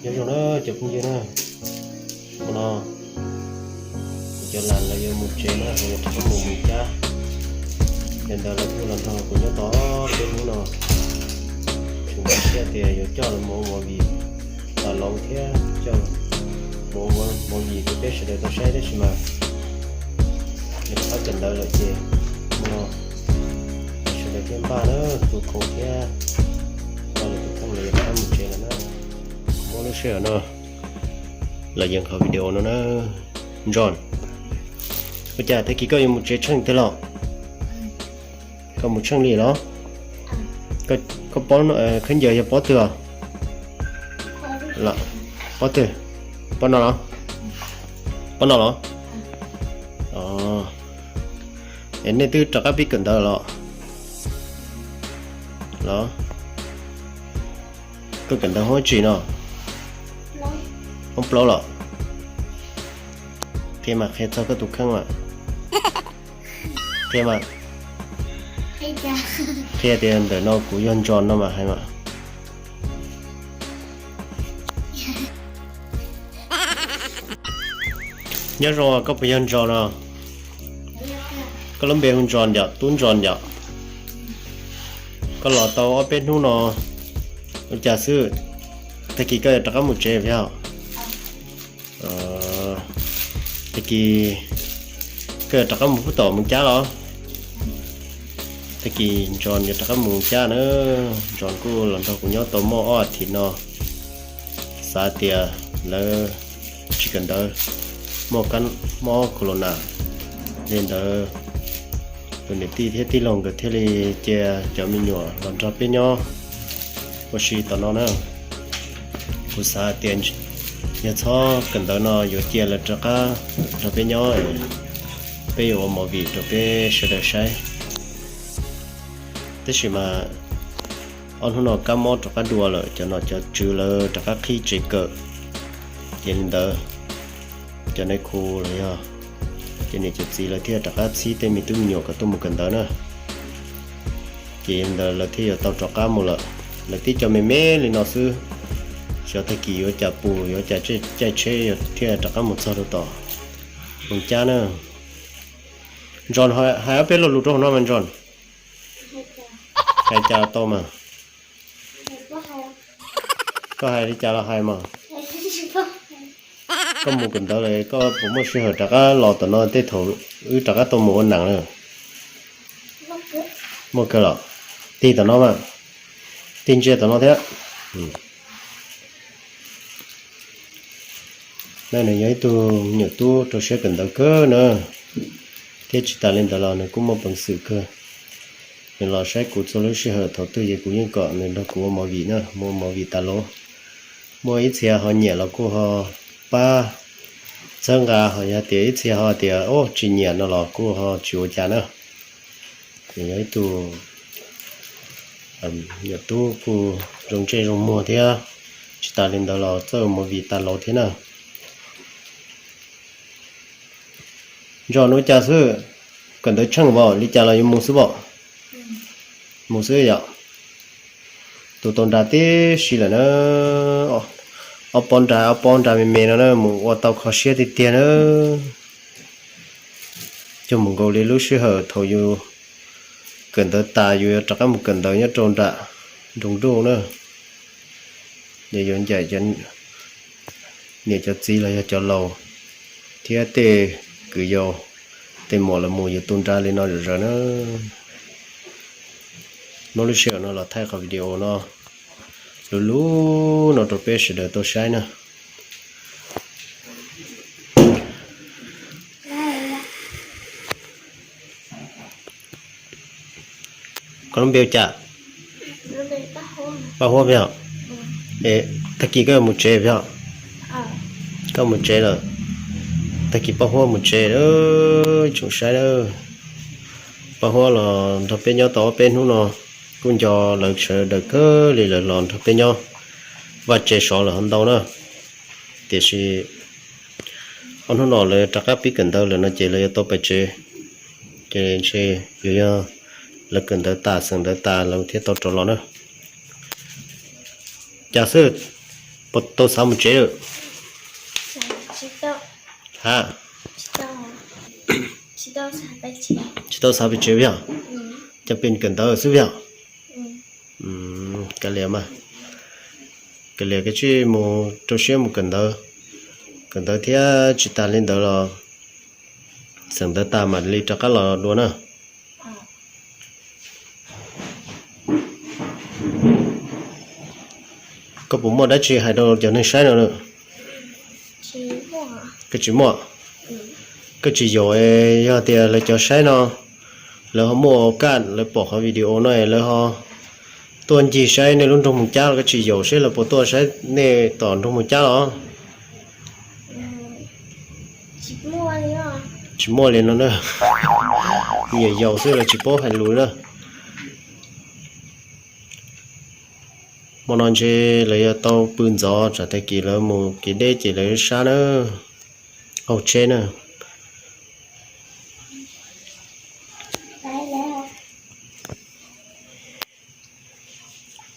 Nyob zoo na cov phooj ywg na, hnub no kuv cov lam lawv yuav mus tsev na, lawv yuav rov qab mus Moos Cab. Yog ntawd lawv kuj los nrog kuv nyob tau peb hnub no, tseem muaj siab tias yuav coj lawv mus ua movie tas lauv thiab coj mus ua movie rau peb sawv daws tau saib tab sis mas lawv rov qab kawm ntawv lawm ces hnub no sawv daws thiaj npaj na, tus khau thiab npaj lawv tus kheej lawv yuav rov qab mus tsev lawm na. Muab lub sij hawm no los yees qhov video no na. Ntsoo, ua cas tag kis koj yuav mus tsev tsheej tiag los? Koj mus tsheej li los? Koj pob khaub ncaws yog pob twg os? Pob twg? Pob no los? Pob no los? Es nej twb rov qab pib kawm ntawv los? Los, koj kawm ntawv hoob tsi no? Hoob plaub los? Qhia mas, qhia txog koj tus kheej mas. Qhia mas. Qhia tias ntawm no kuv yog Ntsoo no mas hais mas. Nyob zoo, koj puas yog Ntsoo no? Koj lub npe hu Ntsoo yom, tub Ntsoo yom? Koj los tau ob peb hnub no ua cas xwb, tag kis koj yuav rov qab mus tsev puas yog? Tag kis koj yuav rov qab mus pub tom Moos Cab los? Tag kis Ntsoo yuav rov qab mus Moos Cab na. Ntsoo kuj los nrog kuv nyob tau muaj ob as thiv no, xav tias lawv tsis kawm ntawv, muaj kab mob corona li ntawd, tus niam tij thiab tij laug nkawd thiaj li cia cov me nyuam los nrog peb nyob ua si tom no na. Kuv xav tias yog txhob kawm ntawv no yuav cia lawv rov qab nrog peb nyob, peb yuav ua movie rau peb sawv daws saib. Tab sis mas ob hnub no kab mob rov qab dua lawm, cov nom cov tswv lawv rov qab qhib tsev kawm. Ces li ntawd, cov nais khu los yog cov niam cov txiv lawv thiaj rov qab txhib tej me tub me nyuam kom tuaj mus kawm ntawv na. Ces li ntawd lawv thiaj yuav tau rov qab mus lawm. Lawv tib co me me li no xwb, xyov tag kis yuav cas pus, yuav cas caij tsheb thiaj rov qab mus txog rau tom Moos Cab na. Ntsoo, hais ob peb lo lus rau hauv no mas Ntsoo. Hais cas tau mas? Koj hais li cas los hais mas. Koj mus kawm ntawv lawm koj puas muaj sij hawm rov qab los tom no tej thaum wb rov qab tau mus ua neej na? Muaj kawg los? Tig tom no mas, tig ntsia tom no thiab. Nws yog ib tug me nyuam tub rau siab kawm ntawv kawg na, thiab tsis tas li ntawd los nws kuj muaj peev xwm kawg. Nws los saib kuv txhua lub sij hawm, thaum twg ces kuv yeej kom nws nrog kuv ua movie na, mus ua movie tas los. Muaj ib txhia ho nyiam los kuj ho pab txhawb nqa, ho yog tias ib txhia ho tias tsis nyiam no los kuj ho tsis ua cas na. Nws yog ib tug me nyuam tub kuj zoo ntsej zoo muag thiab, tsis tas li ntawd los txawj ua movie tas los thiab na. Ntsoo, nws ua cas xwb, kawm ntawv tsheej as li cas los yuav mus xwb as? Mus xwb yom. Tus tau nra tib si lawm na, ob pob nra, ob pob nra me me no na, mus ua tau kho siab tiag tiag na. Cog mus nkaus li lub sij hawm thaum yus kawm ntawv tas yus yuav rov qab mus kawm ntawv nyob rau nram nroog nruj na. Yog yuav ncaim cov niam cov txiv los yog cov laus thiab tej kwv yau, tej muam los mus yus tu nra li no zom zaws na. Muab lub sij hawm no los thaij qhov video no lub lub no rau peb sawv daws tau saib na. Koj lub npe ua cas? Paj Huab yog? Tag kis koj yuav mus tsev yog? Koj mus tsev lawm. Tag kis Paj Huab mus tsev lawm, tsoom saib. Paj Huab los nrog peb nyob tau ob peb hnub no, kuj nco lawv sawv daws kawg li, lawv los nrog peb nyob vaj tsev sov lawm ho ntau na. Tiam sis ob hnub no lawv rov qab pib kawm ntawv lawm no ces lawv yuav tau pais tsev. Ces ntshe yuav yog lawv kawm ntawv tas xeem ntawv tas lawv thiaj tau rov los na. Cas xwb, Puas tau xav mus tsev lawm? Ha, tsis tau xav pes tsev yog cov pes kawm ntawv xwb yog. Kav liam mas, kav liam koj tsij mus rau siab mus kawm ntawv, kawm ntawv thiab tsis tas li ntawd los xeem ntawv tas mam li rov qab los dua na. Koj puas muaj dab tsi hais rau cov neeg saib no? Koj tsis muaj. Koj tsis yaum, yog tias lawv cov saib no, lawv ho muaj kaj lawv pom qhov video no lawv ho tuaj ncig saib nej lub nroog Moos Cab los koj tsis yaum seb lawv puas tuaj saib nej tom nroog Moos Cab los? Tsis muaj li no na. Nyiam yaus xwb lawv tsis paub hais lus na. Hmo no ntshe lawv yuav tau pw ntxov tsam tag kis lawv mus kev deb ces lawv sab na, hauv tsheb na.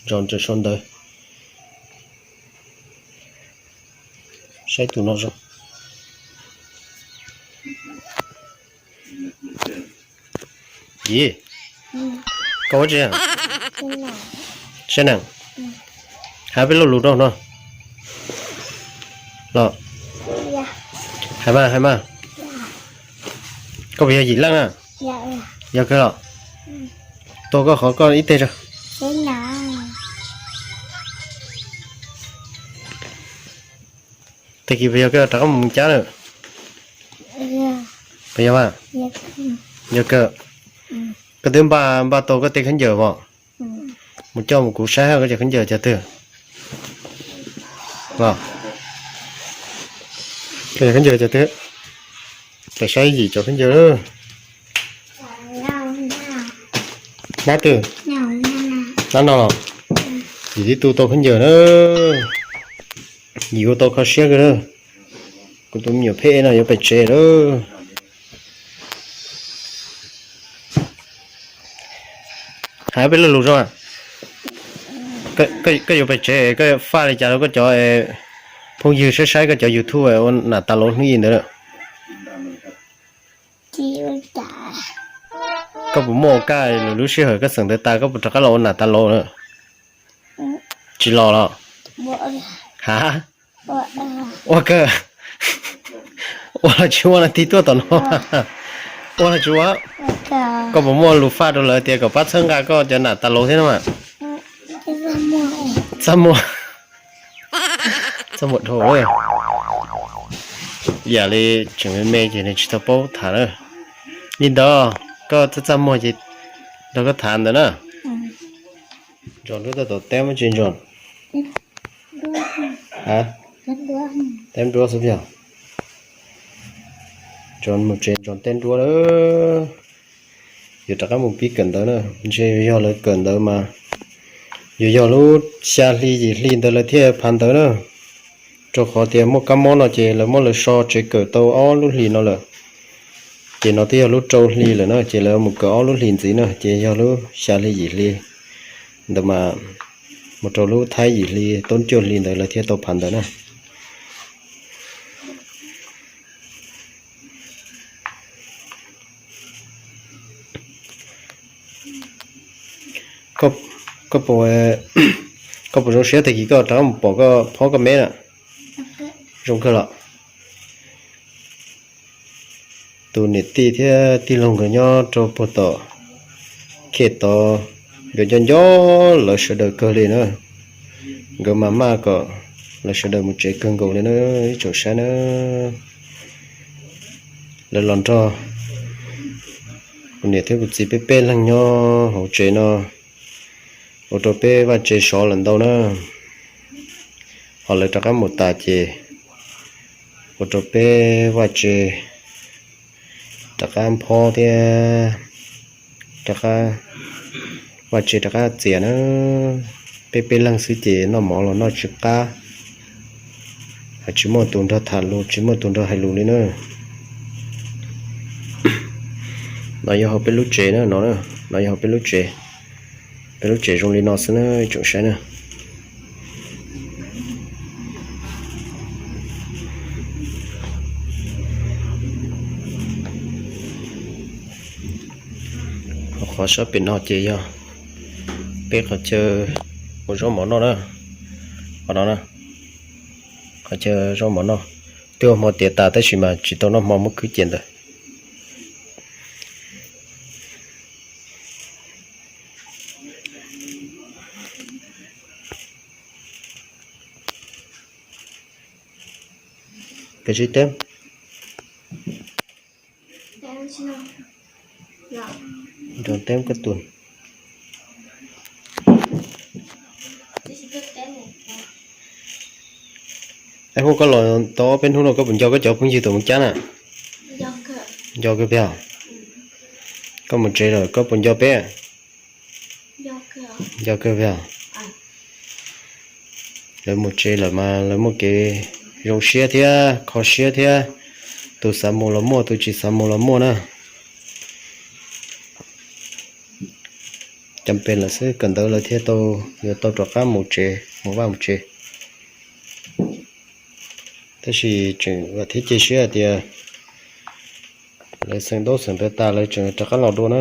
Zos ntawm sau ntawv, saib tus no zoo. Yi, koj ua tsi? Saib neeg, hais peb lo lus rau no los. Hais mas, hais mas. Koj puas yog Yim Leej na? Yog kawg los. Tua koj qhov koj ib teg tso. Tag kis puas yog koj rov qab mus Moos Cab lawm? Puas yog mas? Yog kawg. Koj twb npaj, npaj tau koj tej khaub ncaws os. Mus coj mus kuv saib koj cov khaub ncaws cov twg. Koj cov khaub ncaws cov twg? Peb saib Yim cov khaub ncaws. Hnab twg? Hnab no los? Yim tib tug tau khaub ncaws na. Yim ua tau kho siab kawg na. Kuv tus me nyuam pheb no yuav pes tsev lawm. Hais peb lo lus zoo. Koj yuav pes tsev koj faj li cas rau koj cov phooj ywg saib saib koj cov YouTube ua nam tas lauv hnub ib ntawd lawm? Koj puas muaj ua kaj lwm lub sij hawm koj xeem ntawv tas koj puas rov qab los ua nam tas lauv na? Tsis los los? Ha, ua kawg. Ua los tsis ua no tig tuaj tom no. Ua los tsis ua. Koj puas muaj lus faj rau lawv tias kom pab txhawb nqa koj cov nam tas lauv thiab no mas? Txaj muag. Txaj muag dhau. Yam li tseem me me ces nws tsis tau paub tham na. Li ntawd koj txaj txaj muag ces nrog koj tham ntawd na. Ntsoos nruab tau tom teb muab tsis ntsoos. Teb nruab xwb yog. Ntsoos mus tsev ntsoos teb nruab lawm. Yuav rov qab mus pib kawm ntawv na, ntshe yuav yog lawv kawm ntawv mas yuav yog lub xya hli yim hli ntawd lawv thiaj phav ntawv na. Rau qhov tias muaj kab mob no ces lawv muab lawv so tsev kawm tau ob lub hlis no lawm. Ces no twb yog lub rau hli lawm na, ces lawv mus kawm ob lub hlis ntxiv na, ces yog lub xya hli yim hli ntawd mas mus rau lub thab yim hli tub cuaj hli ntawd lawv thiaj tau phav ntawv na. Koj puas zoo siab tag kis koj rov mus pom koj phob koj me na? Zoo kawg los? Tus niam tij thiab tij laug nkawd nyob rau puag tom Khes tod, nkawd nco nco lawv sawv daws kawg li na. Nkawd mas maj kom lawv sawv daws mus tsev kawg nkaus li na, ib tsoom saib na. Lawv los nrog kuv niam thiab kuv txiv peb peb leeg nyob hauv tsev no, ua rau peb vaj tsev sov lawm ntau na. Ho lawv rov qab mus tas ces ua rau peb vaj tsev rov qab nphob thiab rov qab, vaj tsev rov qab txias na. Peb peb leeg xwb ces noj mov los noj tsis qab, ho tsis muaj tus nrog tham lus tsis muaj tus nrog hais lus li na. No yog hauv peb lub tsev na, no, no yog hauv peb lub tsev. Peb lub tsev zoo li no xwb na, ib tsoom saib na. Pov sab pem no ces yog peb qhov chaw ua zaub mov noj na. Qhov no na, qhov chaw zaub mov noj. Twb ua hmo tiav tas tab sis mas tsis tau noj hmo muab khwb cia ntawd. Peb sib teb. Nrog teb koj tus. Hu koj los tau ob peb hnub no koj puas nco koj cov phooj ywg tuaj mus cab na? Nco kawg peb. Koj mus tsev lawm koj puas nco peb? Nco kawg peb. Lawv mus tsev lawm mas lawv muaj kev zoo siab thiab kho siab thiab. Tus xav mus los muaj, tus tsis xav mus los muaj na. Cam pes lawm xwb kawm ntawv lawv thiaj tau, yuav tau rov qab mus tsev, mus vaj mus tsev. Tab sis tseem vam thiab cia siab hais tias lawv xeem ntaub xeem ntawv tas lawv tseem rov qab los dua na.